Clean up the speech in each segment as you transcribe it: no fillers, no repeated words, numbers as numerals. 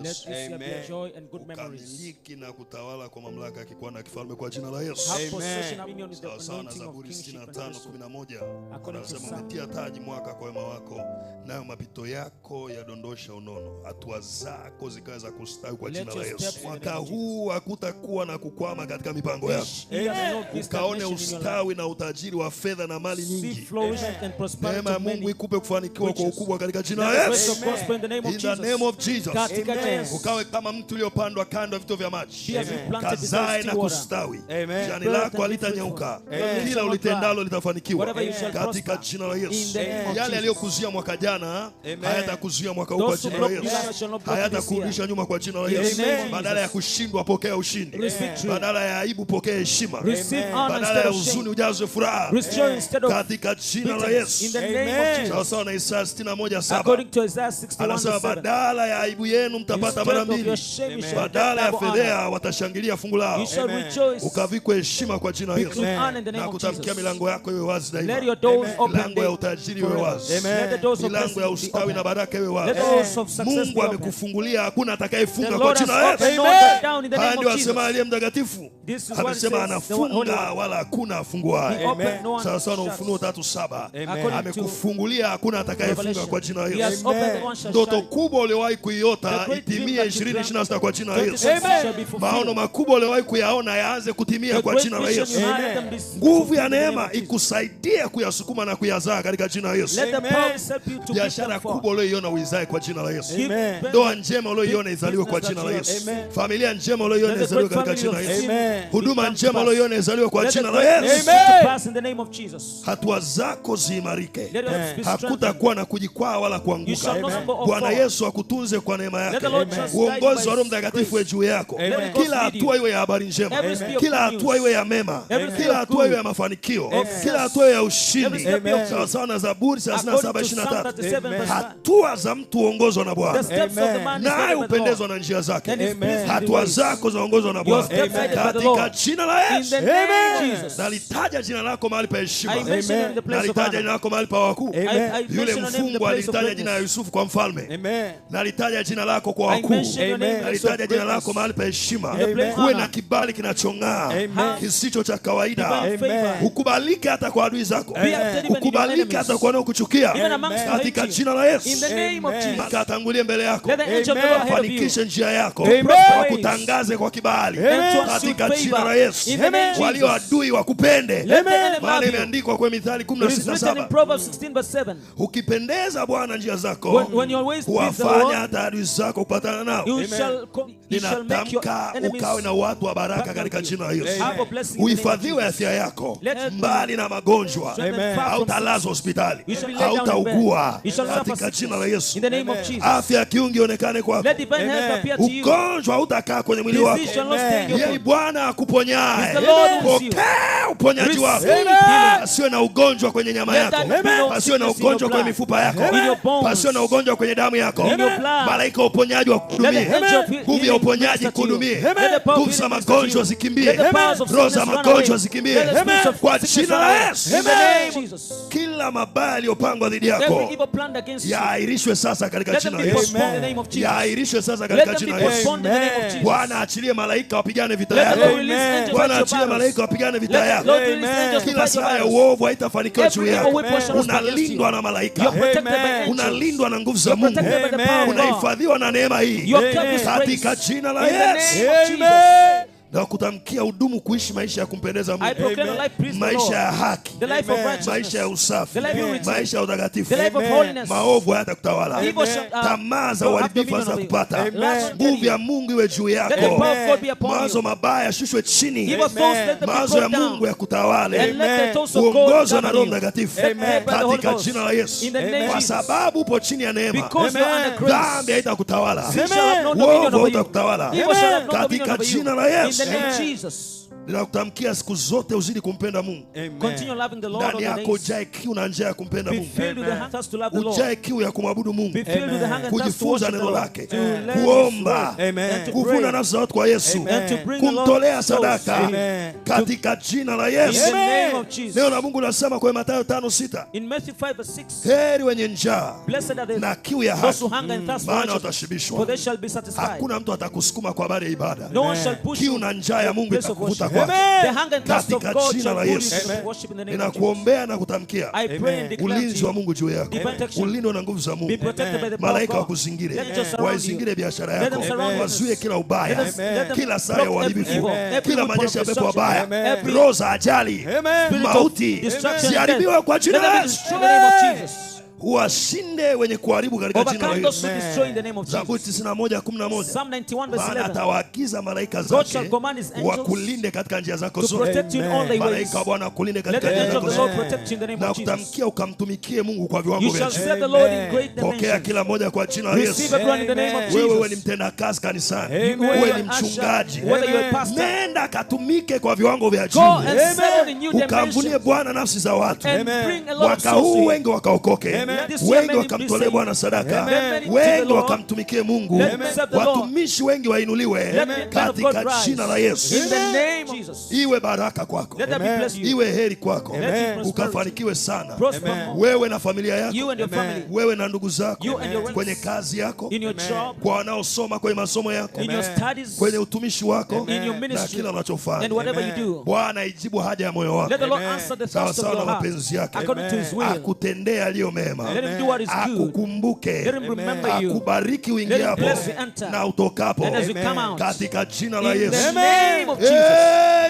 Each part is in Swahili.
Let Yesu. this year be a Amen. Joy and good memories. Ukamiliki na kutawala kwa mamlaka ya kikuhani na kifalme kwa jina la Yesu. Have Amen. possession of dominion is the Sawa sawa na anointing of Zaburi kingship and 65 priesthood. 11 According to anasema, Psalm. umetia taji mwaka kwa wema wako, nayo mapito yako yadondosha unono, hatua zako zikawe za kustawi kwa Let jina la your Yesu. steps in the Mwaka name of huu hakutakuwa na kukwama katika mipango yako, This year there will not be ukaone stagnation in your life. ustawi na utajiri wa fedha na mali See nyingi. flourishing and prosperity Neema ya of Mungu many ikupe kufanikiwa kwa riches. ukubwa katika jina Let la the grace Yesu. of prosper in the name of In the Jesus. name of Jesus. Katika Amen. Yesu. Ukawe kama mti uliopandwa kando ya vito vya maji, Be as you planted beside kazae na still water. kustawi, Amen. jani Birth lako and be halitanyauka, fruitful. Amen. kila ulitendalo litafanikiwa Whatever you shall katika prosper. jina la In Yesu. the name of Yale Jesus. yaliyokuzuia mwaka jana Amen. hayatakuzuia mwaka huu kwa Those who jina la block you Yesu, last shall not block you this year. hayatakurudisha nyuma kwa jina la In the Yesu. name of Badala ya Jesus. kushindwa, pokea ushindi. Receive victory. Badala ya aibu, pokea heshima. Receive Amen. honor Badala instead ya of huzuni, shame. ujazwe furaha Receive instead of katika jina la bitterness. In Yesu. the name of Amen. Jesus. Sawasawa na Isaya 61:7 According to Isaiah 61 anasema, verse 7. badala ya aibu yenu mtapata Instead mara of your mbili, shame, you Amen. shall get badala ya double honor. fedhea watashangilia fungu lao. You shall Amen. rejoice. Ukavikwe heshima kwa jina la Be Yesu, with honor in the na name of kutamkia Jesus. milango yako iwe wazi Let daima, your doors Amen. open milango ya utajiri iwe forever. wazi, Amen. Let the doors of milango ya blessing be ustawi na open. baraka iwe Let wazi. the doors of success Mungu be open. amekufungulia, hakuna The atakayefunga kwa Lord has jina la Yesu. opened, no one shut down in the Haya name ndio of asema Jesus. aliye mtakatifu, This is what it amesema says, the Holy anafunga One. wala hakuna afunguaye. He opened, no one Sawa sawa na Ufunuo shuts. 3:7 Amen. According to amekufungulia, hakuna atakayefunga Revelation. kwa jina la He Yesu. has opened, no one shall Ndoto shut. kubwa uliowahi kuiota The great dream itimie that you dreamt, 2026 kwa jina la Yesu. 2026 shall be fulfilled. Maono makubwa uliowahi kuyaona yaanze kutimia The kwa great jina la vision Yesu. you had, let them be Nguvu ya fulfilled in the name neema of Jesus. ikusaidie kuyasukuma na kuyazaa katika jina la Yesu. Let the Amen. power help you to give Biashara them forth. kubwa ulioiona uizae kwa jina la Yesu. Give Amen. birth Ndoa njema ulioiona izaliwe kwa business jina la that you Yesu. Amen. Familia njema ulioiona Let the izaliwe great katika family jina la of Yesu. sin Amen. Huduma become to njema pass. ulioiona izaliwe kwa Let the jina la great Yesu. ministry Amen. to pass in the name of Jesus. Hatua zako ziimarike, Let us be strengthened. hakutakuwa na kujikwaa wala You kuanguka. shall not stumble or Bwana fall. Yesu akutunze kwa neema Let yake. the Lord just guide Uongozi by wa Roho Mtakatifu grace. uwe juu yako. Amen. Let God Kila lead you. hatua iwe ya habari njema, Every step of kila good hatua news. iwe ya mema, Every step kila of hatua iwe good. ya mafanikio, Amen. kila hatua iwe ya Every ushindi, step of sawa sawa na Zaburi According to Psalm 37:23. 37 verse 9. Hatua za mtu huongozwa na The Bwana, steps of the man is naye guided by the Lord. hupendezwa na njia zake. And his Amen. pleasing Hatua ways. zako zaongozwa na Your Bwana, steps guided by the katika Lord. jina la In Yesu. the name of Amen. Jesus. Nalitaja jina lako mahali pa heshima, I mention you in the place of nalitaja jina honor. lako mahali pa wakuu. Amen. I Yule mention your name in the mfungwa place of alitaja jina la greatness. Yusufu kwa mfalme. Amen. Nalitaja jina lako kwa I wakuu. mention your name in the place of Nalitaja jina lako greatness. mahali pa heshima. In the place of Kuwe na honor. kibali kinachong'aa Amen. kisicho cha kawaida, Divine favor. Amen. ukubalike hata kwa adui zako, Be accepted even in your ukubalike enemies. hata kwa wanaokuchukia, Even amongst who katika hate you. jina la In Yesu. the name of Amen. Jesus. Maka atangulie mbele yako, Let the angel of the Lord ahead of you. afanikishe njia yako, Amen. wakutangaze kwa kibali And to pursue katika jina la favor. Yesu. In the name of Walio Jesus. adui wakupende, Let the enemy maana love you. imeandikwa kwenye Mithali It is written in 16:7, Proverbs 16 verse 7. ukipendeza Bwana njia zako, When your ways please the huwafanya Lord, hata adui zako kupatana nao. you shall, you shall make your Ninatamka enemies ukawe na watu wa baraka back katika with you. jina la Yesu. Have a blessing in the name of Uhifadhiwe Jesus. afya yako Let- mbali na magonjwa, Strengthen far from hautalazwa hospitali, You shall be laid down in bed. hautaugua You shall suffer katika jina la sickness. Yesu. In the name of Jesus. Afya ya kiungu ionekane kwako, Let divine health Amen. appear to you. ugonjwa hautakaa kwenye mwili wako. Disease shall not stay in your Yeye body. Bwana akuponyaye, It's the Lord who heals you. pokea uponyaji wako. Receive healing. Asiwe na ugonjwa kwenye nyama Let yako, there be no pasiwe na sickness in your ugonjwa kwenye blood. mifupa yako, In your bones. pasiwe na ugonjwa kwenye damu yako. In your blood. Malaika wa uponyaji Let wakuhudumie, the angel of nguvu ya healing uponyaji minister to you. kuhudumie, Let the power of nguvu za healing minister to magonjwa you. zikimbie, Let the powers of roho za sickness run magonjwa away. zikimbie Let the spirits of kwa sickness jina run la away. Yesu. In the name of Jesus. Kila mabaya yaliyopangwa dhidi Every yako evil planned against you, yaahirishwe sasa katika let them jina be la Yesu, postponed in the name of Jesus. yaahirishwe sasa Let katika them jina be la Yesu. postponed in the name of Jesus. Bwana achilie malaika wapigane vita Let the yako. Lord release angels to Bwana fight your achilie battles. malaika wapigane vita Let the yako. Lord release Amen. angels to Kila fight your silaha ya battles. uovu haitafanikiwa juu Every evil yako. weapon shall not speak against you. Unalindwa na malaika, You are protected by Amen. angels. unalindwa na nguvu za You are Mungu, protected by the power of God. unahifadhiwa na neema hii You are kept with katika grace. jina la In the Yesu. name of Jesus. Amen. Na kutamkia udumu kuishi maisha ya kumpendeza I Mungu, proclaim a life please the maisha Lord. ya haki, The life of Amen. maisha ya righteousness. usafi, The life of purity. maisha ya utakatifu. The life of Amen. holiness. Maovu hayatakutawala, Evil shall, tamaa za not have uharibifu dominion over you. hazitakupata. Amen. Lust shall Nguvu ya you. Mungu iwe juu Let the yako. power of God be upon Mawazo you. mabaya yashushwe chini, Evil thoughts, let them be mawazo ya brought down. Mungu yakutawale, And let the Amen. thoughts of God uongozwe na govern Roho you. Mtakatifu Let led by the Holy katika Ghost. jina la Yesu, In the name of kwa Jesus. sababu upo chini ya neema. Because you are under Amen. grace. Dhambi haitakutawala, Sin shall have no dominion uovu over you. hautakutawala Evil shall have no dominion katika over you. jina la In Yesu. the name of Jesus. Ninakutamkia siku zote uzidi kumpenda Mungu. Continue loving the Lord all Ndani the yako days. ujae kiu na njaa ya kumpenda Be Mungu, filled with the hunger and thirst to love the Lord. ujae kiu ya kumwabudu Mungu, Be filled with the hunger and thirst to kujifunza worship the neno Lord. lake, To learn His kuomba, word. Amen. And to kuvuna pray. nafsi za watu kwa Yesu, And to bring the Lord kumtolea souls. sadaka Amen. katika jina la In Yesu. the Amen. name of Jesus. Neno la Mungu linasema kwenye Mathayo 5:6, In Matthew 5 verse 6, heri wenye njaa blessed are the na kiu ya those who haki, hunger and thirst for maana righteousness, for watashibishwa. they shall be satisfied. Hakuna mtu atakusukuma kwa habari ya ibada. No one shall push Kiu you na njaa ya Mungu place of itakuvuta worship. kwake. The hunger and thirst of Katika God jina shall la pull you Yesu. to worship in the name of Jesus. Ninakuombea na kutamkia I pray and declare to ulinzi wa you, Mungu juu yako, divine protection. ulindwe na nguvu za Be Mungu, protected by the power of malaika God. wakuzingire, Let angels surround you. waizingire biashara Let yako, them surround wazuie us. kila ubaya, Let them kila saa ya block every uharibifu, evil, every kila weapon of majeshi ya pepo destruction, wabaya, every roho za ajali, Amen. spirit of mauti destruction and ziharibiwe death. kwa jina Let them la be Yesu. destroyed in the name of Jesus. Huwashinde wenye kuharibu katika jina la Overcome those Yesu. who destroy in the name of Zaburi Jesus. 91:11. Psalm 91 verse Maana 11. atawaagiza malaika God shall zake command his angels wakulinde katika njia zako to zote. protect you in all thy ways. Malaika wa Bwana akulinde Let katika the njia angel zako of the Lord zote, protect you in the name na of Jesus. kutamkia ukamtumikie Mungu kwa viwango You vya shall juu. serve the Lord in great Pokea dimensions. kila moja kwa jina la Receive Yesu. everyone in the name of Wewe wewe ni Jesus. mtendakazi kanisani, Amen. wewe Whether ni you're an usher, mchungaji, whether you're a pastor, nenda katumike kwa viwango vya juu, go and serve in new ukamvunie dimensions Bwana nafsi za watu. and Amen. bring a lot of Mwaka souls huu to him. wengi wakaokoke, Amen. This year wengi many be wakamtolee saved. Bwana sadaka, Let many to the wengi Lord. wakamtumikie Mungu, Let them serve the Lord. watumishi wengi wainuliwe Let the man of God katika rise. jina la Yesu. In the name of Jesus. Iwe baraka kwako, Let that be bless you. iwe heri kwako, Let you prosperity. ukafanikiwe sana, Prosper more. wewe na familia You yako, and your family. wewe na ndugu zako, You and your kwenye friends. kazi yako, In your job. kwa wanaosoma kwenye masomo yako, In your studies. kwenye utumishi wako In your na ministry. kila unachofanya. And whatever you do. Bwana ijibu haja ya moyo Let wako the Lord answer the sawa thirst of sawa na your heart mapenzi yake, according to his will. akutendee yaliyo mema, Let him do what is good. akukumbuke, Let him remember you. akubariki Let him uingiapo bless you enter. na utokapo, And as you come out. katika jina la In the Yesu. name of Jesus.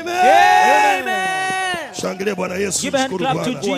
Amen. Amen. Shangilie Bwana Yesu, Give a hand mshukuru clap to Bwana. Jesus.